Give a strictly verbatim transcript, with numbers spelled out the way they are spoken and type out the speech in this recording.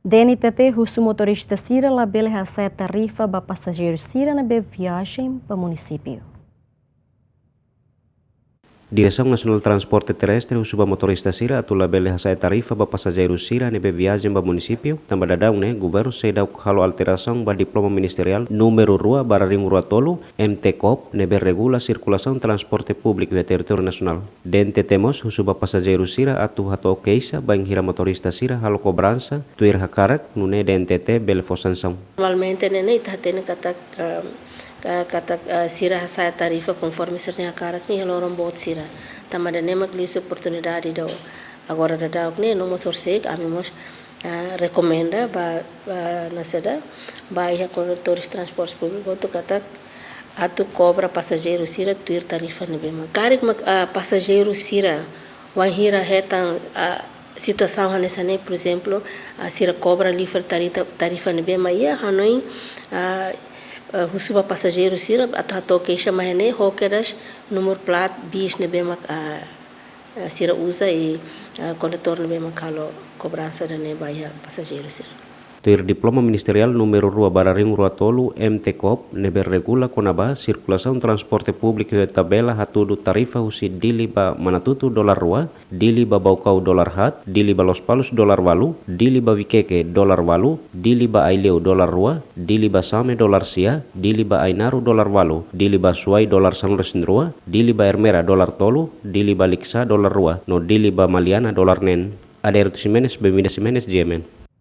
D N T T husu motorista sira labele hasa'e tarifa ba pasajeiru sira ne'ebé viajen ba munisípiu. Diresaun Nasionál Transporte Terrestre husu ba motorista sira atu labele hasa'e tarifa ba pasajeiru sira ne'ebé viajen ba munisípiu, tanba daudaun ne'e governu seidauk halo alterasaun ba diploma ministeriál númeru rua barra rihun rua tolu, M T COP, ne'ebé regula sirkulasaun transporte públiku iha territóriu nasionál. D N T T mós husu ba pasajeiru sira atu hato'o keixa bainhira motorista sira halo kobransa tuir hakarak, nune'e D N T T bele fó sansaun. Normalmente ne'e, ne'e ita hatene katak, ah, ka-, katak, ah, sira hasa'e tarifa konforme sira-nia hakarak ne'e iha loron boot sira. Tanba ida-ne'e mak liu oportunidade ida. Agora daudauk ne'e, no mós horisehik, ami mós, ah, rekomenda ba, ba nasaun ida, ba iha kondutór transporte públiku hotu katak atu kobra pasajeiru sira tuir tarifa ne'ebé mak. Karik mak, ah, pasajeiru sira wainhira hetan, ah, situasaun hanesan ne'e, por ezemplu, ah, sira kobra liu fali tarita-, tarifa ne'ebé mak iha, hanoin, ah, ah, husu ba pasajeiru sira atu hato'o keixa mai ne'e ho kedas númeru plat bis ne'ebé mak, ah, ah, sira uza i, ah, kondutór ne'ebé mak halo kobransa ida-ne'e ba iha pasajeiru sira. Tuir diploma ministeriál númeru rua barra rihun rua tolu, M T COP, ne'ebé regula kona-ba sirkulasaun transporte públiku iha tabela hatudu tarifa husi Dili ba Manatutu dolar rua, Dili ba Baucau dolar haat, Dili ba Lospalos dolar valu, Dili ba Viqueque dolar valu, Dili ba Aileu dolar rua, Dili ba Same dolar sia, Dili ba Ainaro dolar valu, Dili ba Suai dolar sanulu-resin-rua, Dili ba Ermera dolar tolu, Dili ba Likisá dolar rua, no Dili ba Maliana dolar neen. Adérito Ximenes, Benvinda Ximenes, G M N.